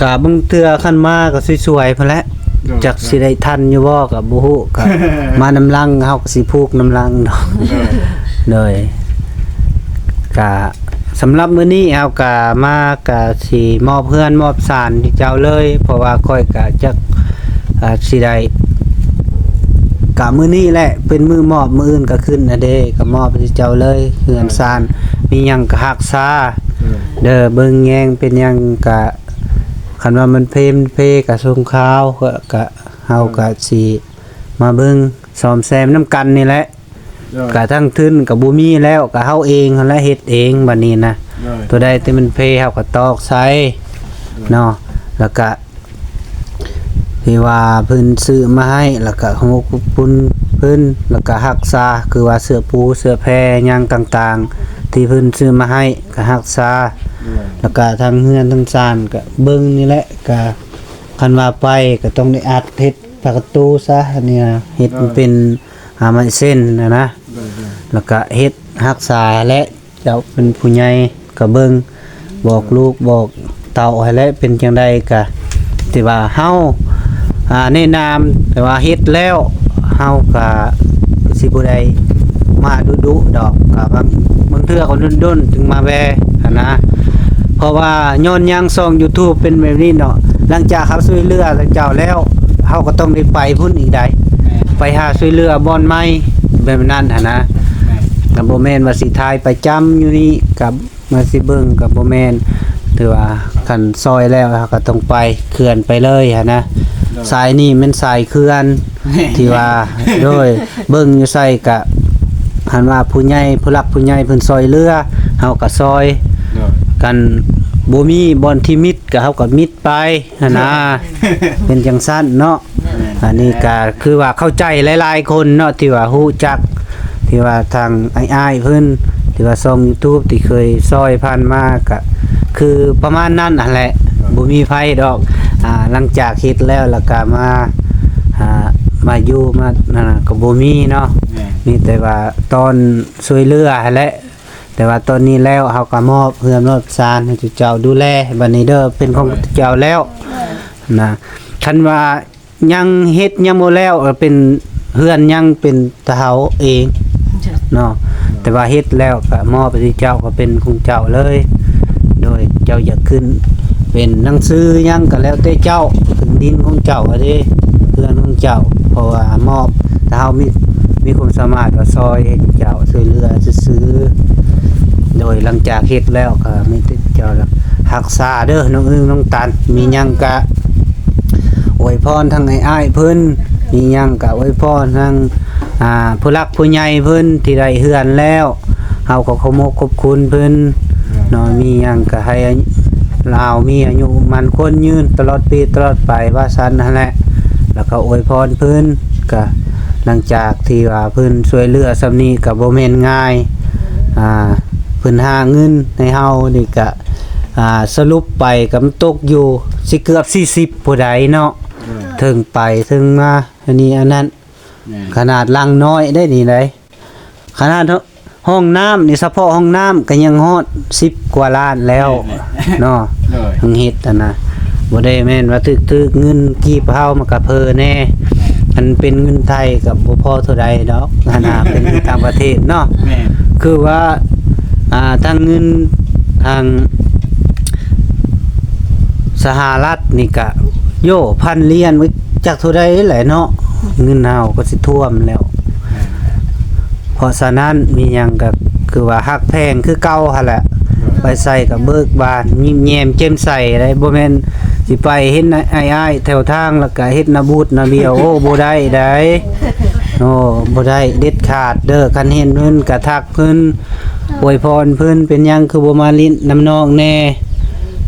ກະບາງເທື່ອຄັນມາກໍຊ່ວຍໆ ພຸ້ນແຫຼະ. ໂດຍ ຈັກຊິໄດ້ທັນຢູ່ບໍ່ກໍບໍ່ຮູ້ ກະມານຳຫຼັງ ເຮົາກໍຊິຜູກນຳຫຼັງເນາະ. ໂດຍ ໂດຍ ກະສຳລັບມື້ນີ້ເຮົາກະມາ ກະຊິມອບເຮືອນມອບຊານໃຫ້ເຈົ້າເລີຍ ເພາະວ່າຂ້ອຍກະຈັກ ອາ ຊິໄດ້ ກະມື້ນີ້ແຫຼະເປັນມື້ມອບ ມື້ອື່ນກະຂຶ້ນນະເດ ກະມອບໃຫ້ເຈົ້າເລີຍ ເຮືອນຊານ ມີຫຍັງກະຮັກສາ ເອີ ເດີ ເບິ່ງແຍງ ເປັນຫຍັງກະ ຄັນວ່າມັນເພ ມັນເພກະສົ່ງຂ່າວ ກະ ກະ ເຮົາກະຊິມາເບິ່ງ ສ້ອມແຊມນຳກັນນີ້ແຫຼະ. ໂດຍ ກະທັງທຶນກະບໍ່ມີແລ້ວ ກະເຮົາເອງຫັ້ນແຫຼະເຮັດເອງບັດນີ້ນະ. ໂດຍ ຕົວໃດທີ່ມັນເພເຮົາກະຕອກໃສ່ ໂດຍ ເນາະ ແລ້ວກະ ທີ່ວ່າເພິ່ນຊື້ມາໃຫ້ ແລ້ວກະຂອບຄຸນເພິ່ນ ແລ້ວກະຮັກສາ ຄືວ່າເສື້ອປູເສື້ອແພຫຍັງຕ່າງໆ ທີ່ເພິ່ນຊື້ມາໃຫ້ກະຮັກສາ. ໂດຍ ແລ້ວກະທັງເຮືອນທັງຊານກະເບິ່ງນີ້ແຫຼະ ກະຄັນວ່າໄປກະຕ້ອງໄດ້ອັດເຮັດ ປະຕູຊະ ອັນນີ້ເຮັດ ໂດຍ ເປັນ ອາ ໄມ້ເສັ້ນຫັ້ນນະ ໂດຍໆ ແລ້ວກະເຮັດຮັກສາແຫຼະ ເຈົ້າເປັນຜູ້ໃຫຍ່ກະເບິ່ງ ບອກລູກບອກເຕົ້າຫັ້ນແຫຼະ ເປັນຈັ່ງໃດກະ ທີ່ວ່າເຮົາ ອາ ແນະນຳ ແຕ່ວ່າເຮັດແລ້ວເຮົາກະຊິບໍ່ໄດ້ມາດຸໆດອກ ກະບາງ ບາງເທື່ອກໍດົນໆຈຶ່ງມາແວ່ຫັ້ນນະ. ເພາະວ່າຍ້ອນຫຍັງຊ່ອງຢູທູບເປັນແບບນີ້ເນາະ ຫຼັງຈາກເຮົາຊ່ວຍເຫຼືອເຂົາເຈົ້າແລ້ວ ເຮົາກໍຕ້ອງໄດ້ໄປພຸ້ນອີກໃດ໋ ແມ່ນ ໄປຫາຊ່ວຍເຫຼືອບ່ອນໃໝ່ ແບບນັ້ນຫັ້ນນະ ແມ່ນ ກໍບໍ່ແມ່ນວ່າຊິຖ່າຍປະຈຳຢູ່ນີ້ ກັບມາຊິເບິ່ງກໍບໍ່ແມ່ນ ຖືວ່າຄັນຊ່ອຍແລ້ວເຮົາກໍຕ້ອງໄປ ເຂື່ອນໄປເລີຍຫັ້ນນະ ໂດຍ ສາຍນີ້ແມ່ນສາຍເຂື່ອນ ທີ່ວ່າ ໂດຍ ເບິ່ງຢູ່ໃສກະ ຄັນວ່າຜູ້ໃຫຍ່ ຜູ້ຫຼັກຜູ້ໃຫຍ່ເພິ່ນຊ່ອຍເຫຼືອ ເຮົາກະຊ່ອຍ ໂດຍ ຄັນບໍ່ມີບ່ອນທີ່ມິດກະ ເຮົາກະມິດໄປ ຫັ້ນນະ ເປັນຈັ່ງຊັ້ນເນາະ. ແມ່ນ ອັນນີ້ກະຄືວ່າເຂົ້າໃຈຫຼາຍໆຄົນເນາະ ທີ່ວ່າຮູ້ຈັກ ທີ່ວ່າທາງອ້າຍໆເພິ່ນ ທີ່ວ່າຊ່ອງຢູທູບທີ່ເຄີຍຊ່ອຍຜ່ານມາ ກະຄືປະມານນັ້ນຫັ້ນແຫຼະ ບໍ່ມີໃຜດອກ ອາ ຫຼັງຈາກເຮັດແລ້ວ ແລ້ວກະມາ ອາ ມາຢູ່ມາ ນັ້ນນະ ກະບໍ່ມີເນາະ ແມ່ນ ມີແຕ່ວ່າຕອນຊ່ວຍເຫຼືອຫັ້ນແຫຼະ. ແຕ່ວ່າຕອນນີ້ແລ້ວ ເຮົາກໍມອບເຮືອນມອບຊານໃຫ້ເຈົ້າດູແລ ບັດນີ້ເດີ ເປັນຂອງເຈົ້າແລ້ວນະ. ຄັນວ່າຍັງເຮັດຍັງບໍ່ແລ້ວ ເປັນເຮືອນຍັງເປັນຕາເຮົາເອງເນາະ ແຕ່ວ່າເຮັດແລ້ວກໍມອບໃຫ້ເຈົ້າ ກໍເປັນຂອງເຈົ້າເລີຍ. ໂດຍເຈົ້າຢາກຂຶ້ນເປັນໜັງສືຫຍັງກໍແລ້ວແຕ່ເຈົ້າ ເປັນດິນຂອງເຈົ້າເດ້ ເຮືອນຂອງເຈົ້າ ເພາະວ່າມອບ ຖ້າເຮົາມີ ມີຄວາມສາມາດກໍຊ່ອຍເຮັດໃຫ້ເຈົ້າ ຊ່ວຍເຫຼືອຊື່ໆ. ໂດຍຫຼັງຈາກເຮັດແລ້ວກໍມີແຕ່ເຈົ້າຮັກສາເດີ ນ້ອງອຶ້ງນ້ອງຕັນ ມີຫຍັງກະອວຍພອນທາງອ້າຍໆເພິ່ນ ມີຫຍັງກະອວຍພອນທາງ ອ່າ ຜູ້ຫຼັກຜູ້ໃຫຍ່ເພິ່ນທີ່ໄດ້ເຮືອນແລ້ວ ເຮົາກໍຂອບມົກຂອບຄຸນເພິ່ນເນາະ ມີຫຍັງກະໃຫ້ລາວມີອາຍຸໝັ້ນຂວັນຍືນຕະຫຼອດປີຕະຫຼອດໄປວ່າຊັ້ນຫັ້ນແຫຼະ. ແລ້ວກໍອວຍພອນເພິ່ນ ກະ ຫຼັງຈາກທີ່ວ່າເພິ່ນຊ່ວຍເຫຼືອສ່ຳນີ້ກໍບໍ່ແມ່ນງ່າຍ. ອ່າ ເພິ່ນຫາເງິນໃຫ້ເຮົານີ້ກໍ ອ່າ ສະຫຼຸບໄປກໍມັນຕົກຢູ່ຊິເກືອບສີ່ສິບຜູ້ໃດເນາະ. ເທິງໄປເທິງມາ ອັນນີ້ອັນນັ້ນ ແມ່ນ ຂະໜາດຫຼັງນ້ອຍໄດ໋ນີ້ໄດ໋. ຂະໜາດຫ້ອງນ້ຳນີ້ ສະເພາະຫ້ອງນ້ຳກໍຍັງຮອດສິບກວ່າລ້ານແລ້ວ ແມ່ນແຫຼະ ເນາະ. ໂດຍ ເພິ່ນເຮັດຫັ້ນນະ ບໍ່ໄດ້ແມ່ນວ່າຖືກໆ ເງິນກີບເຮົາມັນກໍເພີແດ່. ແມ່ນ ຄັນເປັນເງິນໄທກໍບໍ່ພໍເທົ່າໃດດອກ ຫັ້ນນະ ເປັນຢູ່ຕ່າງປະເທດເນາະ. ແມ່ນ ຄືວ່າ ອ່າ ທາງເງິນທາງ ສະຫະລັດນີ້ກະ ໂຢ ພັນຫຼຽນ ຈັກເທົ່າໃດແຫຼະເນາະ ເງິນເຮົາກໍຊິຖ້ວມແລ້ວ. ເພາະສະນັ້ນມີຫຍັງກໍຄືວ່າຮັກແພງຄືເກົ່າຫັ້ນແຫຼະ ໄປໃສກໍເບີກບານ ຍິ້ມແຍ້ມແຈ່ມໃສໄດ໋. ບໍ່ແມ່ນຊິໄປເຫັນອ້າຍໆ ແຖວທາງ ແລ້ວກໍເຮັດໜ້າບູດໜ້າບຽວ ໂອ້ ບໍ່ໄດ້ໄດ໋ ໂອ້ ບໍ່ໄດ້ເດັດຂາດເດີ້. ຄັນເຫັນເພິ່ນກໍທັກເພິ່ນ ອວຍພອນເພິ່ນ ເປັນຫຍັງຄືບໍ່ມາຫຼິ້ນນຳນ້ອງແດ່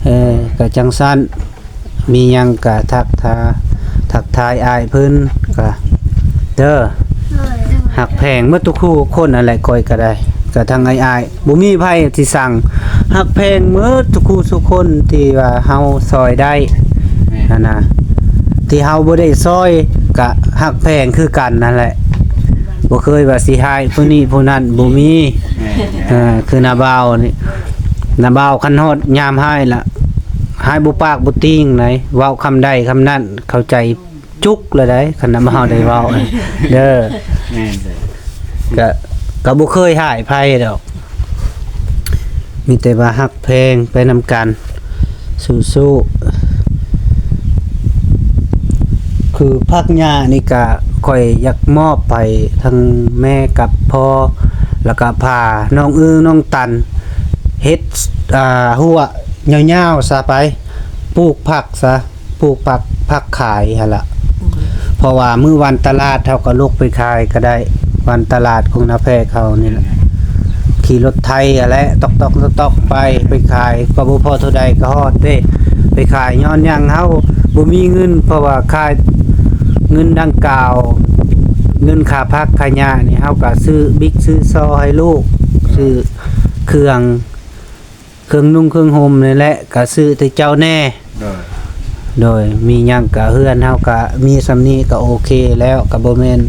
ເອີ ກໍຈັ່ງຊັ້ນ. ມີຫຍັງກະທັກທາ ທັກທາຍອ້າຍເພິ່ນກະເດີ. ໂດຍ ຮັກແພງໝົດທຸກຄູ່ຄົນຫັ້ນແຫຼະ ຂ້ອຍກະໄດ້ ກະທັງອ້າຍໆ ບໍ່ມີໃຜທີ່ຊັງ ຮັກແພງໝົດທຸກຄູ່ທຸກຄົນທີ່ວ່າເຮົາຊ່ອຍໄດ້. ແມ່ນ ຫັ້ນນະ ທີ່ເຮົາບໍ່ໄດ້ຊ່ອຍກະຮັກແພງຄືກັນຫັ້ນແຫຼະ ບໍ່ເຄີຍວ່າຊິຮ້າຍຜູ້ນີ້ຜູ້ນັ້ນ ບໍ່ມີ. ແມ່ນ ເອີ ຄືນ້າບ່າວນີ້ ນ້າບ່າວຄັນຮອດຍາມຮ້າຍລະ ຮ້າຍບໍ່ປາກບໍ່ຕີງໃດ ເວົ້າຄຳໃດຄຳນັ້ນ ເຂົ້າໃຈຈຸກລະໄດ໋ ຄັນນຳເຮົາໄດ້ເວົ້າເດີ. ແມ່ນເດີ ກະ ກະບໍ່ເຄີຍຮ້າຍໃຜດອກ ມີແຕ່ວ່າຮັກແພງໄປນຳກັນ ສູ້ໆ. ຄືຜັກຫຍ້ານີ້ກະ ຂ້ອຍຢາກມອບໃຫ້ທັງແມ່ກັບພໍ່ ແລ້ວກະພານ້ອງອຶ່ງນ້ອງຕັນ ເຮັດ ອ່າ ຮົ້ວຍາວໆຊະໄປ ປູກຜັກຊະ ປູກຜັກ ຜັກຂາຍຫັ້ນລະ. ເພາະວ່າມື້ວັນຕະຫຼາດເຮົາກໍລຸກໄປຂາຍກໍໄດ້ ວັນຕະຫຼາດຂອງນາແພກເຮົານີ້ລະ ຂີ່ລົດໄຖຫັ້ນແຫຼະ ຕອກໆ ຕອກໆ ໄປ ໄປຂາຍ ກໍບໍ່ພໍເທົ່າໃດກໍຮອດເດ້ ໄປຂາຍ. ຍ້ອນຫຍັງເຮົາບໍ່ມີເງິນ ເພາະວ່າຄ່າເງິນດັ່ງກ່າວ ເງິນຄ່າຜັກຄ່າຫຍ້ານີ້ ເຮົາກໍຊື້ບິກຊື້ຊໍໃຫ້ລູກ ຊື້ເຄື່ອງ ເຄື່ອງນຸ່ງເຄື່ອງຫົ່ມນີ້ແຫຼະ ກະຊື້ແຕ່ເຈົ້າແດ່. ໂດຍ ໂດຍ ມີຫຍັງກະເຮືອນເຮົາກະມີສ່ຳນີ້ກະໂອເຄແລ້ວ ກະບໍ່ແມ່ນ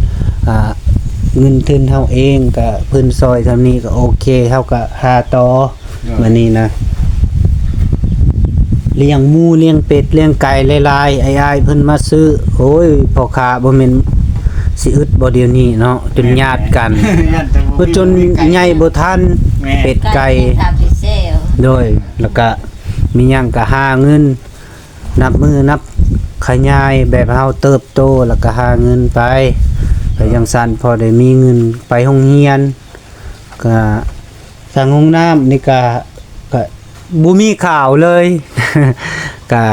ອ່າ ເງິນທຶນເຮົາເອງ ກະເພິ່ນຊ່ອຍສ່ຳນີ້ກະໂອເຄ ເຮົາກະຫາຕໍ່. ໂດຍ ບາດນີ້ນະ ລ້ຽງໝູລ້ຽງເປັດລ້ຽງໄກ່ຫຼາຍໆ ອ້າຍໆເພິ່ນມາຊື້ ໂອ້ຍ ພໍ່ຄ້າບໍ່ແມ່ນຊິອຶດບໍ່ດຽວນີ້ເນາະ ຈົນຍາດກັນ ຍາດແຕ່ບໍ່ ເພິ່ນຈົນໃຫຍ່ບໍ່ທັນ ແມ່ນ ເປັດໄກ່ ຕາມທີ່ແຊວ ໂດຍ ແລ້ວກະມີຫຍັງກະຫາເງິນ ນັບມື້ນັບຂະຫຍາຍ ແບບເຮົາເຕີບໂຕ ແລ້ວກະຫາເງິນໄປ ໄປຈັ່ງຊັ້ນ ພໍໄດ້ມີເງິນໄປໂຮງຮຽນ ກະ ທາງຫ້ອງນ້ຳນີ້ກະ ກະບໍ່ມີຂ່າວເລີຍ ກະ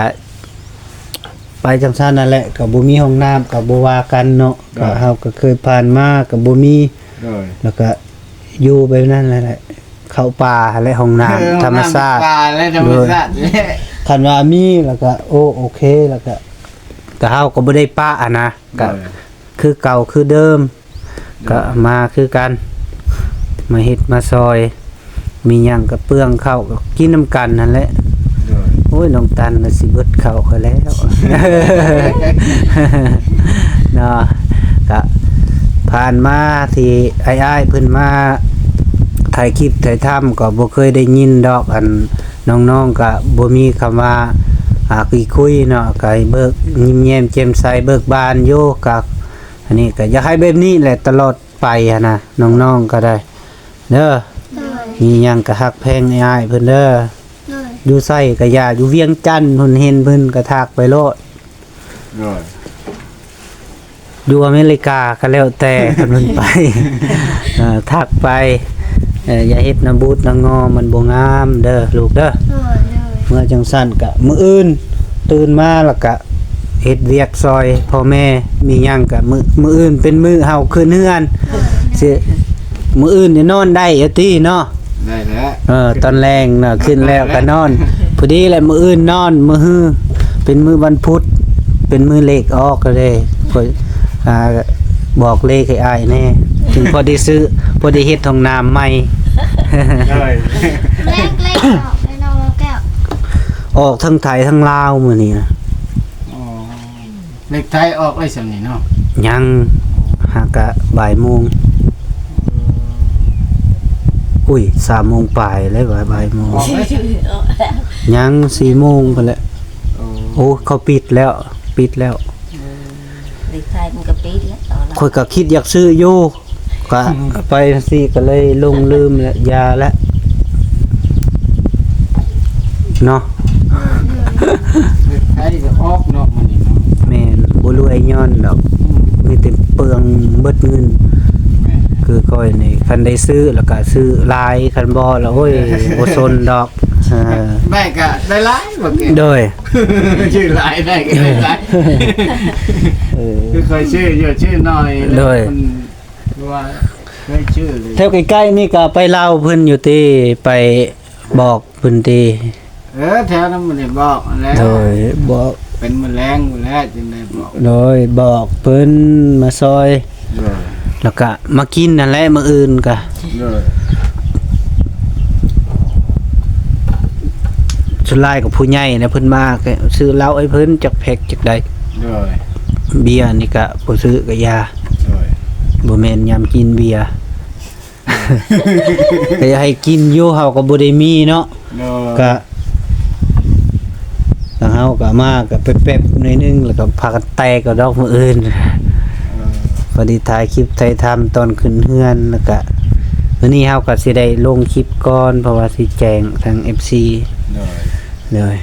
ໄປຈັ່ງຊັ້ນນັ້ນແຫຼະ ກະບໍ່ມີຫ້ອງນ້ຳ ກະບໍ່ວ່າກັນເນາະ ໂດຍ ກະເຮົາກະເຄີຍຜ່ານມາ ກະບໍ່ມີ ໂດຍ ແລ້ວກະຢູ່ແບບນັ້ນແຫຼະ ເຂົ້າປ່າຫັ້ນແຫຼະ ຫ້ອງນ້ຳ ເອີ ທຳມະຊາດ ຫ້ອງນ້ຳປ່າແລະທຳມະຊາດ ໂດຍ ແລະ ຄັນວ່າມີແລ້ວກະ ໂອ້ ໂອເຄ ແລ້ວກະ ກະເຮົາກະບໍ່ໄດ້ປະຫັ້ນນະ ກະ ໂດຍ ຄືເກົ່າຄືເດີມ ໂດຍ ກະມາຄືກັນ ມາເຮັດມາຊ່ອຍ ມີຫຍັງກະເປືອງເຂົ້າ ກະກິນນຳກັນຫັ້ນແຫຼະ ໂດຍ ໂອ້ຍ ນ້ອງຕັນລະຊິເບິດເຂົ້າຂ້ອຍແລ້ວ ເນາະ ກະຜ່ານມາທີ່ອ້າຍໆເພິ່ນມາຖ່າຍຄລິບຖ່າຍທຳ ກໍບໍ່ເຄີຍໄດ້ຍິນດອກ ອັນ ນ້ອງໆ ກະບໍ່ມີຄຳວ່າ ອ່າ ກີ່ຄຸຍເນາະ ກະໃຫ້ເບີກ ຍິ້ມແຍ້ມແຈ່ມໃສເບີກບານຢູ່ ກະ ອັນນີ້ກະຢາກໃຫ້ແບບນີ້ແຫຼະຕະຫຼອດໄປຫັ້ນນະ ນ້ອງໆ ກະໄດ້ເດີ ໂດຍ ມີຫຍັງກະຮັກແພງອ້າຍໆເພິ່ນເດີ ໂດຍ ຢູ່ໃສກະຢ່າ ຢູ່ວຽງຈັນພຸ້ນ ເຫັນເພິ່ນກະທັກໄປໂລດ ໂດຍ ຢູ່ອາເມລິກາກະແລ້ວແຕ່ ຄັນເພິ່ນໄປ ເອີ ທັກໄປ ເອີ ຢ່າເຮັດໜ້າບູດໜ້າງໍ ມັນບໍ່ງາມເດີລູກເດີ ໂດຍ ໂດຍ ເມື່ອຈັ່ງຊັ້ນກະມື້ອື່ນຕື່ນມາແລ້ວກະເຮັດວຽກຊ່ອຍພໍ່ແມ່ ມີຫຍັງກະມື້ ມື້ອື່ນເປັນມື້ເຮົາຂຶ້ນເຮືອນ ໂດຍ ຊິ ມື້ອື່ນນີ້ນອນໄດ້ຢູ່ຕິເນາະ ໄດ້ແລ້ວ ເອີ ຕອນແລງເນາະ ຂຶ້ນແລ້ວກະນອນ ພໍດີແຫຼະ ມື້ອື່ນນອນ ມື້ຮື ເປັນມື້ວັນພຸດ ເປັນມື້ເລກອອກເດ້ ຂ້ອຍ ອ່າ ບອກເລກໃຫ້ອ້າຍແດ່ ຈຶ່ງພໍໄດ້ຊື້ ພໍໄດ້ເຮັດຫ້ອງນ້ຳໃໝ່. ໂດຍ ແລກ ແລກອອກແລ້ວເນາະ ແກ້ວ ອອກທັງໄທທັງລາວມື້ນີ້ນະ. ອໍ ເລກໄທອອກແລ້ວສ່ຳນີ້ເນາະ? ຍັງ ຫາກະບ່າຍໂມງ. ອຸ້ຍ ສາມໂມງປາຍແລ້ວ ບ່າຍໂມງ. ອອກແລ້ວ? ຍັງ ສີ່ໂມງພຸ້ນແຫຼະ. ໂອ້ ໂອ້ ເຂົາປິດແລ້ວ ປິດແລ້ວ. ເອີ ເລກໄທມັນກໍປິດແລ້ວ ຕອນລະ ຂ້ອຍກໍຄິດຢາກຊື້ຢູ່ ກະ ອືມ ໄປຈັ່ງຊີ້ກໍເລີຍຫຼົງລືມແລ້ວ ຢ່າແລ້ວເນາະ. ເອີ ເລກໄທກໍອອກເນາະມື້ນີ້ເນາະ. ແມ່ນ ບໍ່ລວຍຍ້ອນດອກ ອືມ ມີແຕ່ເປືອງເບິດເງິນ. ແມ່ນ ຄືຂ້ອຍນີ້ ຄັນໄດ້ຊື້ແລ້ວກໍຊື້ຫຼາຍ ຄັນບໍ່ລະ ໂອ້ຍ ບໍ່ສົນດອກ. ເອີ ໄດ້ກໍໄດ້ຫຼາຍ ບໍ່ເກັ່ງ. ໂດຍ ຊື້ຫຼາຍໄດ້ກໍໄດ້ຫຼາຍ. ເອີ ຄືຂ້ອຍຊື້ຢູ່ ຊື້ໜ້ອຍ. ໂດຍ ມັນ ຄືວ່າເຄີຍຊື້ເລີຍ. ແຖວໃກ້ໆນີ້ກໍໄປເລົ່າເພິ່ນຢູ່ຕິ ໄປບອກເພິ່ນຕິ. ເອີ ແຖວນັ້ນມັນໄດ້ບອກຫັ້ນແຫຼະ. ໂດຍ ບອກ ເປັນມື້ແລງພຸ້ນແຫຼະຈຶ່ງໄດ້ບອກ. ໂດຍ ບອກເພິ່ນມາຊ່ອຍ. ໂດຍ ແລ້ວກະມາກິນຫັ້ນແຫຼະມື້ອື່ນກະ. ໂດຍ ສ່ວນຫຼາຍກໍຜູ້ໃຫຍ່ນະ ເພິ່ນມາກໍຊື້ເຫຼົ້າໃຫ້ເພິ່ນຈັກແພັກຈັກໃດ. ໂດຍ ເບຍນີ້ກະບໍ່ຊື້ກະຢ່າ. ໂດຍ ບໍ່ແມ່ນຍາມກິນເບຍ ກໍຢາກໃຫ້ກິນຢູ່ ເຮົາກໍບໍ່ໄດ້ມີເນາະ. ໂດຍ ກະ ທາງເຮົາກໍມາກໍແປັບໆໜ້ອຍໜຶ່ງ ແລ້ວກໍພາກັນແຕກເອົາດອກມື້ອື່ນ. ເອີ ພໍດີຖ່າຍຄລິບຖ່າຍທຳຕອນຂຶ້ນເຮືອນ ແລ້ວກະມື້ນີ້ເຮົາກໍຊິໄດ້ລົງຄລິບກ່ອນ ເພາະວ່າຊິແຈ້ງທາງເອັຟຊີ. ໂດຍ ໂດຍ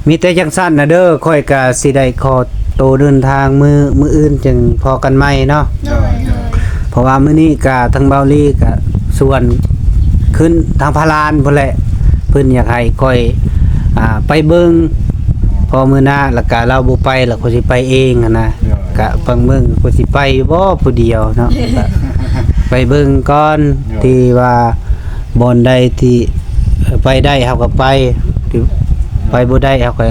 ມີແຕ່ຈັ່ງຊັ້ນນະເດີ ຂ້ອຍກະຊິໄດ້ຂໍໂຕເດີນທາງ ມື້ ມື້ອື່ນຈຶ່ງພໍ້ກັນໃໝ່ເນາະ. ໂດຍ ໂດຍ ເພາະວ່າມື້ນີ້ກະທາງເບົາລີກະຊວນຂຶ້ນທາງພະລານພຸ້ນແຫຼະ ເພິ່ນຢາກໃຫ້ຂ້ອຍ ອ່າ ໄປເບິ່ງ ພໍມື້ໜ້າ ແລ້ວກະລາວບໍ່ໄປ ແລ້ວຂ້ອຍຊິໄປເອງຫັ້ນນະ. ໂດຍ ກະຟັງເບິ່ງ ຂ້ອຍຊິໄປຢູ່ບໍ່ຜູ້ດຽວເນາະ ກະໄປເບິ່ງກ່ອນ. ໂດຍ ທີ່ວ່າບ່ອນໃດທີ່ ເອີ ໄປໄດ້ເຮົາກໍໄປ ທີ່ໄປບໍ່ໄດ້ເຮົາກໍ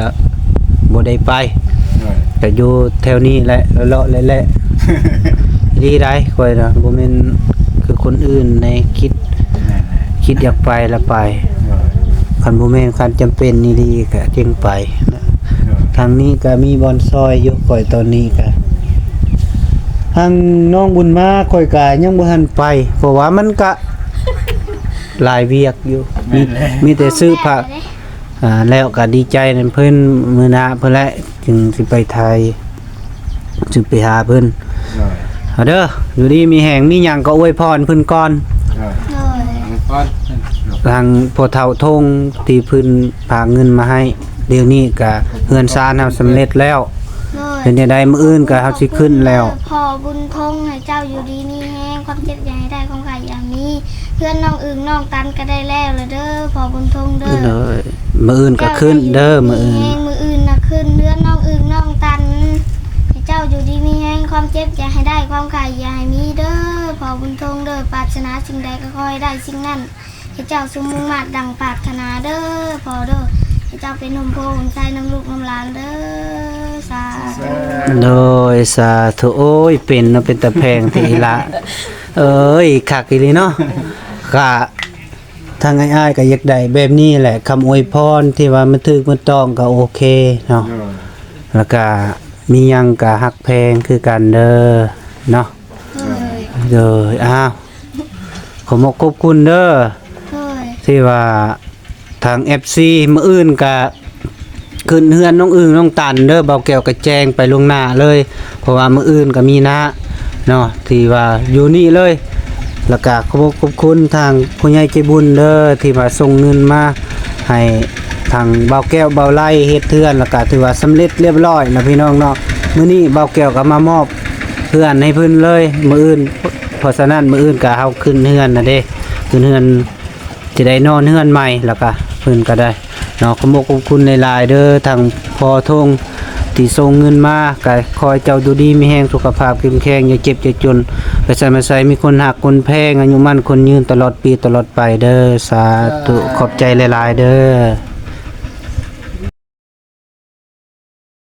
ບໍ່ໄດ້ໄປ. ໂດຍ ກໍຢູ່ແຖວນີ້ແຫຼະ ເລາະໆແຫຼະໆ. ດີໄດ໋ ຂ້ອຍນະ ບໍ່ແມ່ນຄືຄົນອື່ນໃນ ຄິດ ແມ່ນແຫຼະ ຄິດຢາກໄປລະໄປ. ໂດຍ ຄັນບໍ່ແມ່ນ ຄັນຈຳເປັນອີ່ຫຼີກໍຈຶ່ງໄປນະ. ໂດຍ ທາງນີ້ກໍມີບ່ອນຊ່ອຍຢູ່ ຂ້ອຍຕອນນີ້ກໍ ທາງນ້ອງບຸນມາ ຂ້ອຍກໍຍັງບໍ່ທັນໄປ ເພາະວ່າມັນກະ ຫຼາຍວຽກຢູ່. ແມ່ນແຫຼະ ມີ ມີແຕ່ຊື້ຜ້າ ອ່າ ແລ້ວກໍດີໃຈນຳເພິ່ນ ມື້ໜ້າເພິ່ນແຫຼະຈຶ່ງຊິໄປໄທ ຊິໄປຫາເພິ່ນ. ໂດຍ ເອົາເດີ ຢູ່ດີມີແຮງ ມີຫຍັງກໍອວຍພອນເພິ່ນກ່ອນ. ໂດຍ ໂດຍ ອວຍພອນເພິ່ນ. ທາງພໍ່ເຖົ້າທົງທີ່ເພິ່ນພາເງິນມາໃຫ້ ດຽວນີ້ກະເຮືອນຊານເຮົາສຳເລັດແລ້ວ. ໂດຍ ເປັນຈັ່ງໃດ ມື້ອື່ນກະເຮົາຊິຂຶ້ນແລ້ວ. ພໍ່ບຸນທົງ ໃຫ້ເຈົ້າຢູ່ດີມີແຮງ ຄວາມເຈັບຢ່າໃຫ້ໄດ້ ຄວາມໄຂ້ຢ່າມີ. ເຮືອນນ້ອງອຶ່ງນ້ອງຕັນກໍໄດ້ແລ້ວລະເດີ ພໍ່ບຸນທົງເດີ. ໂດຍ ມື້ອື່ນກໍຂຶ້ນເດີ ມື້ອື່ນ ມື້ອື່ນນະຂຶ້ນ ເຮືອນນ້ອງອຶ່ງນ້ອງຕັນ ໃຫ້ເຈົ້າຢູ່ດີມີແຮງ ຄວາມເຈັບຢ່າໃຫ້ໄດ້ ຄວາມໄຂ້ຢ່າໃຫ້ມີເດີ ພໍ່ບຸນທົງເດີ. ປາດຖະໜາສິ່ງໃດກໍຂໍໃຫ້ໄດ້ສິ່ງນັ້ນ ໃຫ້ເຈົ້າສົມມຸ່ງມາດດັ່ງປາດຖະໜາເດີພໍ່ເດີ ໃຫ້ເຈົ້າເປັນຮົ່ມໂພຮົ່ມໄຊນຳລູກນຳຫຼານເດີ ສາທຸ. ໂດຍ ສາທຸ. ໂອ້ຍ ເປັນເນາະ ເປັນຕາແພງແທ້ອີ່ຫຼ້າເອີຍ ຄັກອີ່ຫຼີເນາະ. ກະທາງອ້າຍໆກໍຢາກໄດ້ແບບນີ້ແຫຼະ ຄຳອວຍພອນທີ່ວ່າມັນຖືກມັນຕ້ອງກໍໂອເຄເນາະ. ໂດຍ ແລ້ວກະມີຫຍັງກະຮັກແພງຄືກັນເດີເນາະ. ໂດຍ ໂດຍ ອ້າວ ຂອບມົກຂອບຄຸນເດີ ໂດຍ ທີ່ວ່າທາງເອັຟຊີ ມື້ອື່ນກະຂຶ້ນເຮືອນນ້ອງອຶ່ງນ້ອງຕັນເດີ ເບົາແກ້ວກະແຈ້ງໄປລ່ວງໜ້າເລີຍ ເພາະວ່າມື້ອື່ນກະມີນະເນາະ ທີ່ວ່າຢູ່ນີ້ເລີຍ. ແລ້ວກະຂອບມົກຂອບຄຸນທາງຜູ້ໃຫຍ່ໃຈບຸນເດີ ທີ່ວ່າສົ່ງເງິນມາໃຫ້ທາງເບົາແກ້ວເບົາໄລເຮັດເຮືອນ ແລ້ວກະຖືວ່າສຳເລັດລຽບຮ້ອຍເນາະ ພີ່ນ້ອງເນາະ. ມື້ນີ້ເບົາແກ້ວກະມາມອບ ເຮືອນໃຫ້ເພິ່ນເລີຍມື້ອື່ນ ເພາະສະນັ້ນມື້ອື່ນກະເຮົາຂຶ້ນເຮືອນນະເດ້ ຂຶ້ນເຮືອນ ຊິໄດ້ນອນເຮືອນໃໝ່ ແລ້ວກະເພິ່ນກະໄດ້ເນາະ. ຂອບມົກຂອບຄຸນຫຼາຍໆເດີ ທາງພໍ່ທົງທີ່ສົ່ງເງິນມາ ກະຂໍໃຫ້ເຈົ້າຢູ່ດີມີແຮງ ສຸຂະພາບເຂັ້ມແຂງ ຢ່າເຈັບຢ່າຈົນ ໄປໃສມາໃສມີຄົນຮັກຄົນແພງ ອາຍຸໝັ້ນຂວັນຍືນ ຕະຫຼອດປີຕະຫຼອດໄປເດີ ສາທຸ. ຂອບໃຈຫຼາຍໆເດີ.